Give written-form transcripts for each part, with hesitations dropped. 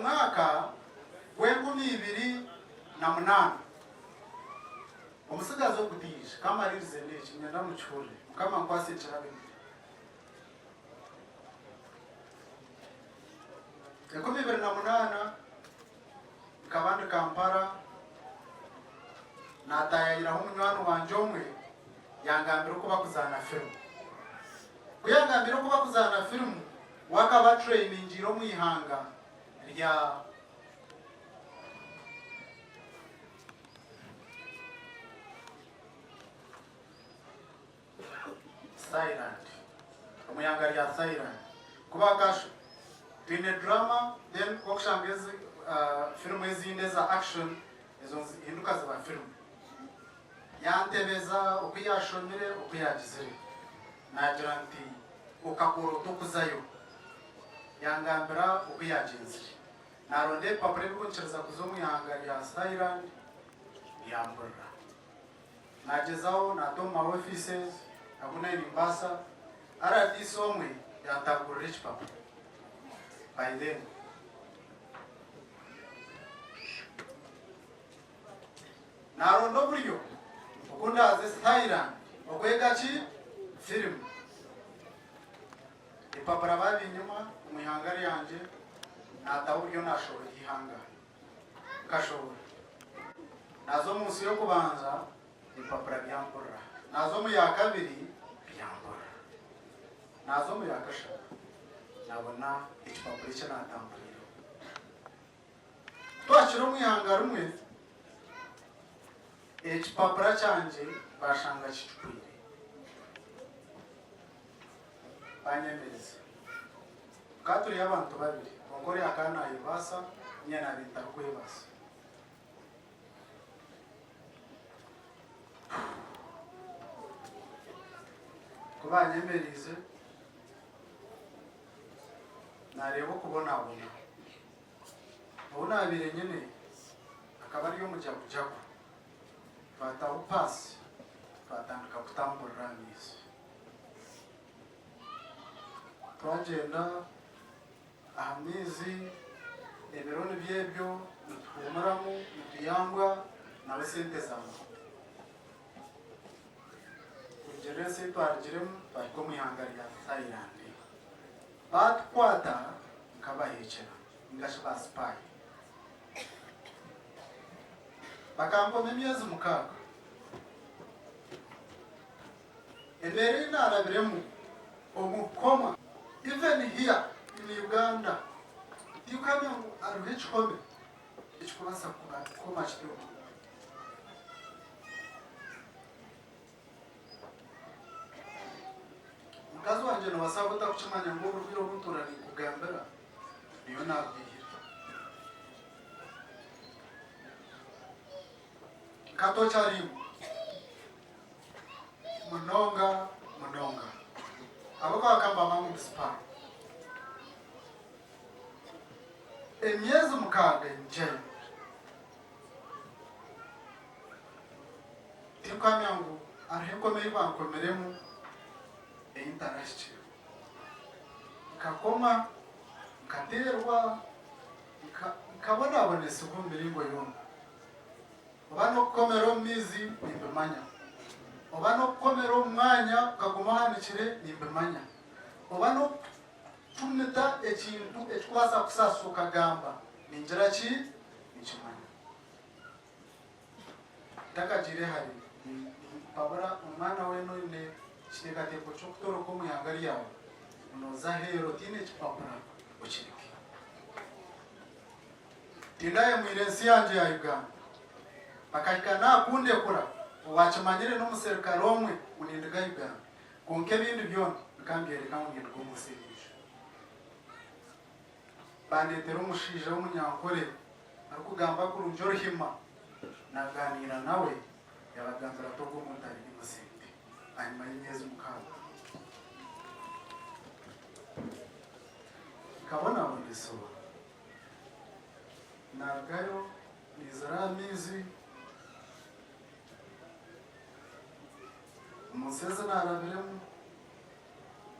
mwaka gw'e2008, omutsigazi ogu taija, ka mmaririze n'eki, niinyenda mukihurire. Mukama ankwatse nkirabe gye. 2008 nkaba ndi Kampala naataayayiraho munywani wangye omwe yangambira oku bakuzaana firimu. Ku yangambiire oku bakuzaana firimu, we akaba atureyiningiire omu ihanga rya. Thailand, omu ihanga rya Thailand. Ku bakash twine drama then ku okushanga ezi firimu ezindi eza action ezo nizihinduka ziba firimu. Yantebeza oku yashomire oku yagizire. Nagira nti okakora ota okuzayo? Yangambira oku yagyenzire. Naronda ebipapura ebikunyikiriza kuza omu ihanga rya Thailand byamburira. Nagyezaho naata omu ma offices agu nayo nimbaasa, RDC omwe yantagurira ekipapura by then. Naronda oburyo oku ndaaze Thailand okwega ki? Firimu. Ebipapura baabinyima omu ihanga ryangye, naataho oburyo naashohora eihanga. Nkashohora. Naaza omu nsi y'okubanza, ebipapura byamburira. Naaza omu ya kabiri, byamburira. Naaza omu ya kashatu, naabona ekipapura eki naatamburiireho. Ku twahikire omu ihanga rimwe, ekipapura kyangye baashanga kicwire. Baanyemereza. Tukaba turi abantu babiri, kwonka oriya akaba naayebaasa, niinye naabaire ntarikwebaasa. Ku baanyemereize, naareeba okubonabona. Ou naabaire nyine akaba ari omujagujagu. Twataho paasi twatandika kutamburira aha maizi. Twagyenda aha maizi ebiro nibyo ebyo nituhuumuramu nituyambwa nawe sente zaamuhwa. Kurugiirira ensi ei twarugiremu twahika omu ihanga rya Thailand. Baatukwata nk'abaheekyera ninga shi baasipaayi. Bakankoma emyezi mukaaga. Embeera ei naarabiremu omu kukoma, even here in Uganda, tikuhamya ngu hariho ekihome ekikubaasa kukoma kiti omuntu. Mukazi wangye noobaasa kuba otarikukimanya ngu oburwaire obu ntuura ninkugambira niyo naabwihire. Nkatokyarimu munonga munonga ahabw'okuba bakaba nibamanya ngu ndi sipaayi. Emyezi mukaaga njayo. Tinkuhamya ngu hariho enkoma ei bankomiremu ei ntarahikireho. Nkakoma, nkateerwa, nkabonabonesibwa omu miringo yoona. Oba n'okukomera omu maizi, nimbimanya. Oba n'okukomera omu mwanya okaguma ohanikire, nimbimanya. Oba n'okucumita ekintu ekikubaasa kukusaasisa okagamba, ningira ki? Ninkimanya. Ntakagiire hare, nimpabura omwana weena oine ekiteekateeko ky'okutoroka omu ihanga ryawe ngu nooza aheeru otaine kipapura, okireke. Tindahemwire ensi yangye ya Uganda. Bakahika n'aha kundekura, owaakimanyire n'omuserukare omwe ngu ninduga Uganda. Kwonka ebindi byona bikambyoreka ngu ninduga omu nsi endiijo. Bandeetera omushaija w'Omunyankore arikugamba kurungi Oruhima, naagaaniira nawe yaabagambira ati ogwo omuntu ari innocent ahanyima y'emyezi mukaaga. Nkabonabonesibwa naarugayo naizira aha maizi, omu nsi ezi naarabiremu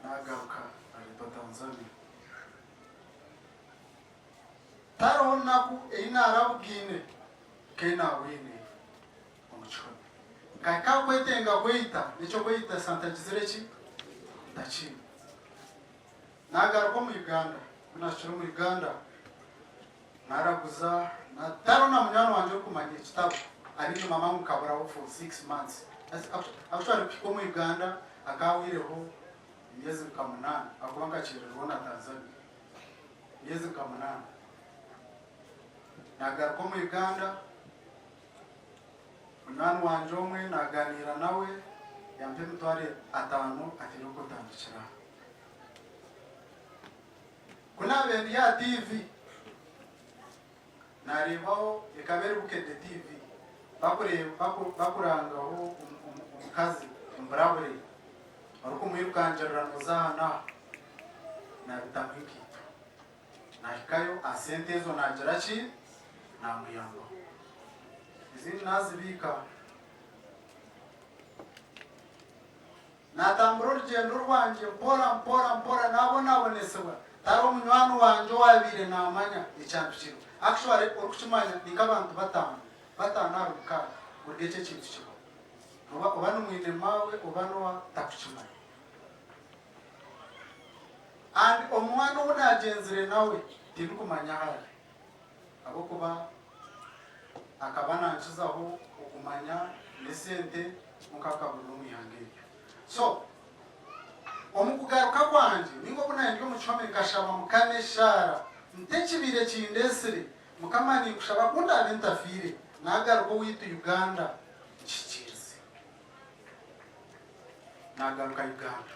naagaruka naaretwa Tanzania. Tihariho. Tihariho naku ei naarabugaine nk'ei naabwine omu kihome. Nkahika aha kwetenga kweita, n'eky'okweitasa ntagizire ki? Ntakiine. Naagaruka omu Uganda. Ku naahikire omu Uganda, naaraguza, tihariho na munywani wangye orikumanya ekitabo. Ari mama ngu nkaburaho for 6 months. Actually kuhika omu Uganda akaahweireho emyezi nka munaana ahakuba nkakyererwaho na Tanzania. Emyezi nka munaana. Naagaruka omu Uganda, munywani wangye omwe naaganiira nawe yampa emitwaro ataano ati irooko otandikire aha. Ku naabaire ndi aha tiivi, naareebaho ekaba eri Bukedde TV, bakurangaho omukazi omburabure orikumwirukangirira nooza aha n'aha, naabitamu enkaito. Naahikayo aha sente ezo naagira ki? Naamuyambaho. Ezindi naazibiika. Naatambura orugyendo rwangye mpora mpora mpora naabonabonesibwa. Tihariho munywani wangye owaabaire naamanya ekyampikirwe. Actually orikukimanya ni nk'abantu bataano, bataano ahari mukaaga kuruga ekyo ekintu kibaho. Oba oba ni mwine maawe oba n'owa takukimanya. And omwana ou naagyenzire nawe tindikumanya ahu ari ahabw'okuba akaba nankizaho okumanya n'esente kwonka akaburira omu ihanga eryo. So omu kugaruka kwangye ninga obu nari ndi omu kihome nkashaba Mukama eshaara nti ekibaire kindesire Mukama ninkushaba ku ndaabe ntafiire nagaruka owaitu Uganda nkihikiirize. Nagaruka Uganda.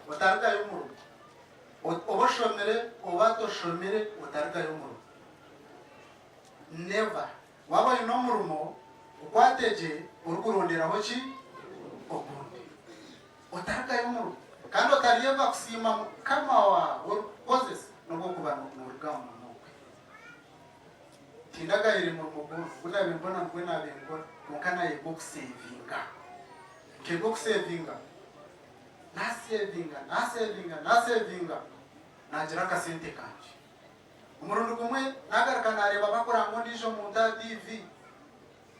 Otarugayo omu rugo. Oba oshomire oba toshomire otarugayo omu rugo. Never. Waaba oine omurimo gukwate gye orikuronderaho ki? Ogundi. Otarugayo omu rugo. Kandi otaryebwa kusiima mukama waawe orikukukozesa n'obu orikuba nooruga aha murimo gwe. Tindagayire murimo gwona, ogu naabaire mbona nigwo naabaire nkora, kwonka naayega okuseevinga. Nkeega okuseevinga, naaseevinga, naaseevinga, naaseevinga, naagira akasente kangye. Omurundi gumwe naagaruka naareeba bakuranga ondiijo muntu aha tiivi.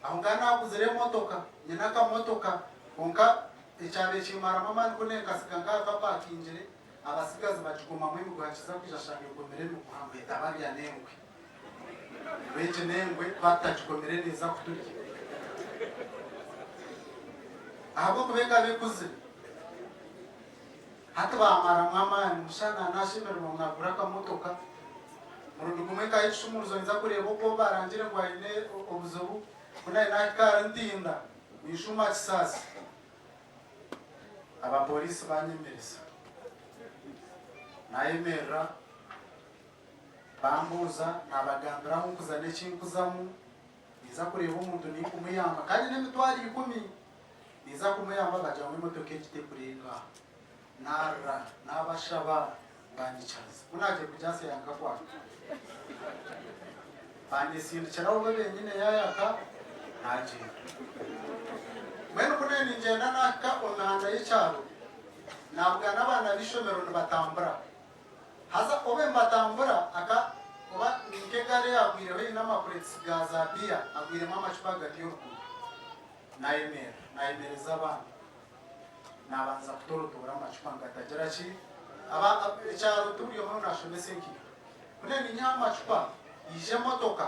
Aho nkaba naaguzire emotoka, nyine akamotoka, kwonka ekyabaire kimmaramu amaani ku nenkasiga nk'aha kapakingire, abatsigazi bagikomamu emiguha kiza kwija shanga egomire emiguha ngu etabarya n'engwe. Ngu egi n'engwe twaba tutagikomire neeza kuturya. Ahabw'okuba ekaba ekuzire. Hati baamaramu amaani, mushana naashemererwa ngu naagura akamotoka. Murundi gumwe nkaha ekishumuruzo ninza kureeba oku ou baarangire ngu aine obuzibu, ku nari naahika ahari Ntinda, ninshuuma Kisaasi, abapooriisi baanyemereza. Naayemerera, bambuuza, naabagambira ahu nkuza n'eki nkuzamu, ninza kureeba omuntu ninkumuyamba kandi n'emitwaro ikumi. Ninza kumuyamba bagira ngu emotoka egi tekurenga aha. Narira, nabashaba banyikiriza. Ku nagiire kugyasa yanga kwaka. Banyesindikiraho bo benyine yayaka nagyenda. Mbwenu ku nabaire ningyenda nahika omu mihanda y'ekyaro, nabugana abaana b'eishomero nibatambura. Haza obe nibatambura aka oba nk'egaari eyagwireho eine amakureetisi ga za biya agwiremu amacupa ahagati y'oruguuto. Naayemerera, naayemereza abaana, naabanza kutorotoora amacupa ngu gatagira ki, aba, ekyaro ti buri omwe naashomesa enkaito. Ku naaninyiha amacupa, haija emotoka,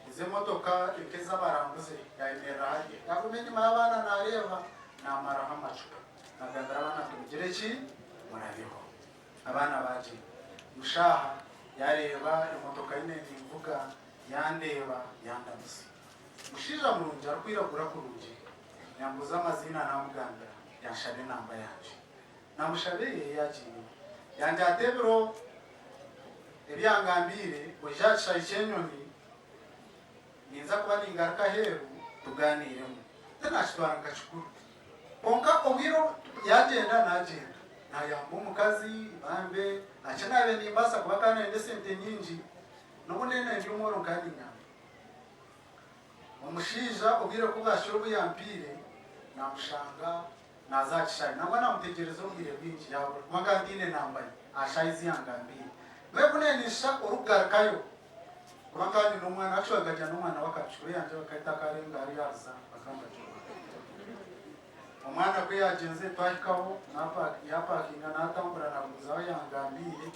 ezi emotoka nk'ez'abarambuzi, yaayemerera hariya. Yaaguma enyima y'abaana naareeba, naamaraho amacupa. Naagambira abaana nti mugire ki, murabeho. Abaana baagyenda. Mushaaha yaareeba emotoka ei naaba ninvuga, yandeeba, yandamutsya. Mushaija murungi arikwiragura kurungi yambuuza amaziina namugambira yanshaba enamba yangye. Namushaba eye yagiinyima. Yangira ati ebiro ebi yangambiire oije aha kishaayi ky'enyonyi ninza kuba ningaruka aheeru tugaaniiremu. Tinakitwara nka kikuru. Kwonka obwire obu yagyenda nagyenda nayamba omukazi bambe eki nabaire nimbaasa kuba akaba nayenda esente nyingi n'obu nenda ndi omworo nkaba ninyamba. Omushaija obwire ku bwahikire obu yampiire, naamushanga naaza aha kishaayi. Nangwa naamutegyereza obwire bwingi yaabura kuba nkaba ntaine namba ye aha shaaha ezi yangambiire. Mbwenu ku neenisha orikugarukayo, kuba nkaba nyine omwana, actually nkagira n'omwana w'akapiki, kuri yangye bakahita akarenga hariya aha Ruzaana, bakaba nibagyenda. Omwana ku yaagyenzire twahikaho, yaapakinga naatambura naagumizaho yangambiire,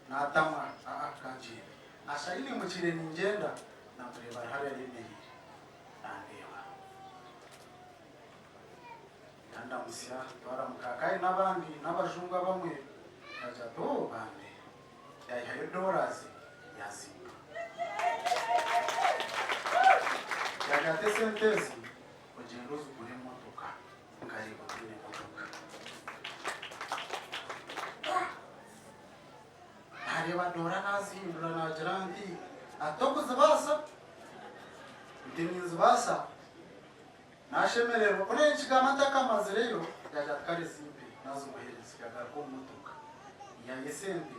naatamwa, aa kangyende. Ashusha ahi naimukiire ningyenda, naamureeba ari hariya ayemereire nandeeba. Yandamutsya twaramuka kandi n'abandi n'abajungu abamwe yaagira ati oo bambe yaihayo dollars yaazimpa. Yaagira ati esente ezi ogyende ozigure emotoka nkareeba otaine motoka. Naareeba doora naazihindura naagira nti ati okuzibaasa? Nti ninzibaasa. Naashemererwa. Ku naikigamba ntakamazireyo, yaagira ati, Kare zimpe. Naazimuheereza. Yaagaruka omu motoka. Yaiha esente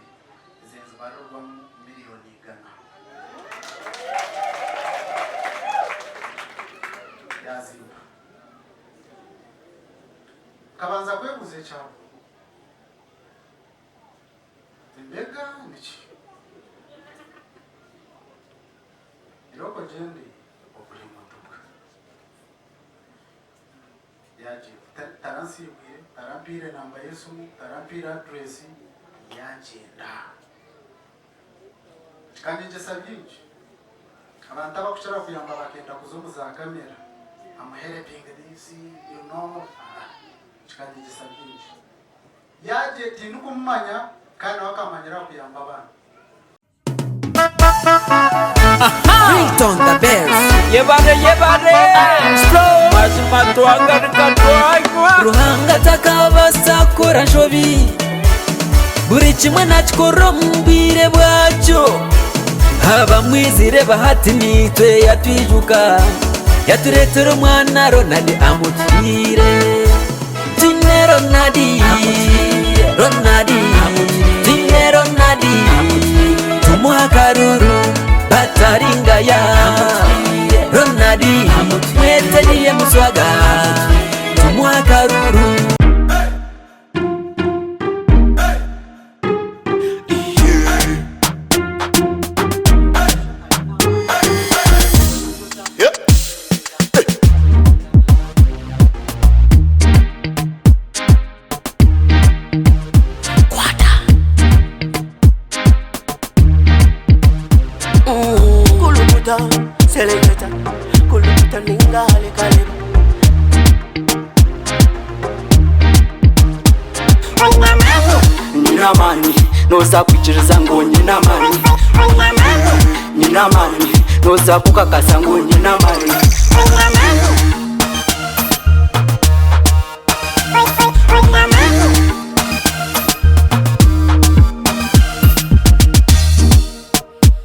eze nizibarirwamu miriyoni igana. Yaazimpa. Nkabanza kwebuuza ekyaba. Mbega niki? Irooko ogyende ogure emotoka. Yaagyenda. Taransiibwire, tarampiire namba y'esimu, tarampiire address, yaagyenda. Kikanyegyesa bingi. Abantu abakukira kuyamba bakenda kuza omu za kamera, am helping this, you know, kikanyegyesa bingi. Yaagye tindikumumanya kandi nawe akammanyira aha kuyamba abandi. Ringtone the best. Yebare yebare mazima twagaruka twanywa. Ruhanga takabaasa kukora nshobi, buri kimwe nakikora omu bwire bwakyo. Abamwizire bahati niitwe yatwijuka, yatureetera omwana Ronald amutwire. Twine Ronald, Ronald, twine Ronald, tumuhe akaruru bataringaya. Ronald, mwete niye muswaga, tumuhe akaruru. Kulukuta, seleketa, kulukuta ninga halikaleba. Nyine amaani noza kwikiriza ngu nyine amaani Nyine amaani noza kukakasa ngu nyine amaani.